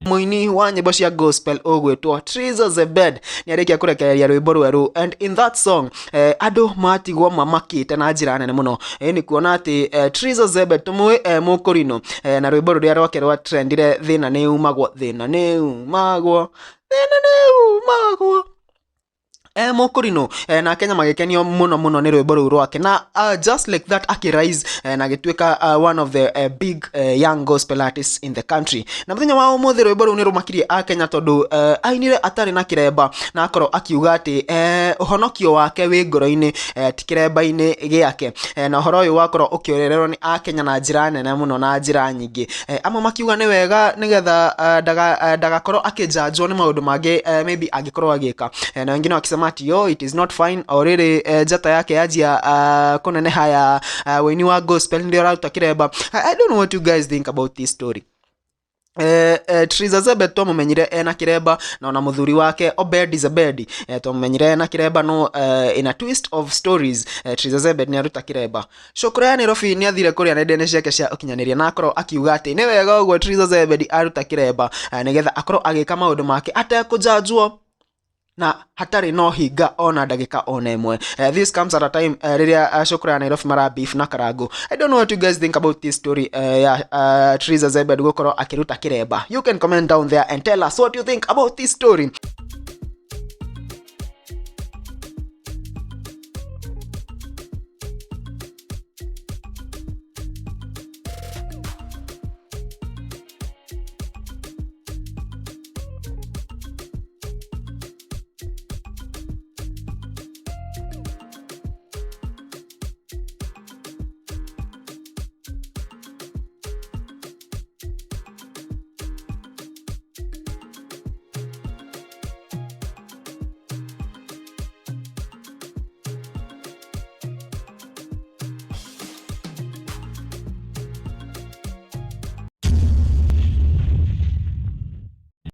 Mũini wa nyĩmbo cia gospel ũgwĩtwo Triza Zebed nĩ arĩkia kũrekereria rwĩmbo rwerũ, and in that song andũ matigwo mamakĩte na njĩra nene mũno. Nĩ kuona atĩ Triza Zebed tũmũĩ mũkũrinũ na rwĩmbo rũrĩa rwake rwa trendire, thĩna nĩ umagwo, thĩna nĩ umagwo, thĩna nĩ umagwo, mũkũrinũ, na Kenya magĩkenio mũno mũno nĩ rwĩmbo rũu rwake, na just like that akĩrise na agĩtuĩka one of the big young gospel artists in the country. Na mũthenya wa ũmũthĩ rwĩmbo rũu nĩ rũmakirie a Kenya tondũ ainire atarĩ na kĩremba na akorwo akiuga atĩ ũhonokio wake wĩ ngoro-inĩ, ti kĩremba-inĩ gĩake. Na ũhoro ũyũ wakorwo ũkĩorererwo nĩ a Kenya na njĩra nene mũno na njĩra nyingĩ, amwe makiuga nĩ wega nĩgetha ndagakorwo akĩnjanjwo nĩ maũndũ mangĩ maybe angĩkorwo agĩka, na wengine wakisema ati yo it is not fine. O rĩrĩ njata yake yanjia kũneneha ya ũini wa gospel nĩrĩo ũraruta kĩremba. I don't know what you guys think about this story. Triza Zebed twamumenyire ena kiremba, na ona muthuri wake Obedi Zebedi twamumenyire ena kiremba, no in a twist of stories Triza Zebed nĩ aruta kiremba. Cukuru ya Nairobi nĩ athire kũrĩa nenda-inĩ ciake cia ũkinyanĩria na akorwo akiuga atĩ nĩ wega ũguo Triza Zebedi aruta kiremba, nĩgetha akorwo agĩka maũndũ make atekũjanjwo na hatarĩ no hinga ona ndagĩka ona ĩmwe. This comes at a time rĩrĩa Cukuru ya Nairobi mara beef na Karangu. I don't know what you guys think about this story ya Triza Zebed gũkorwo akĩruta kĩremba. You can comment down there and tell us what you think about this story.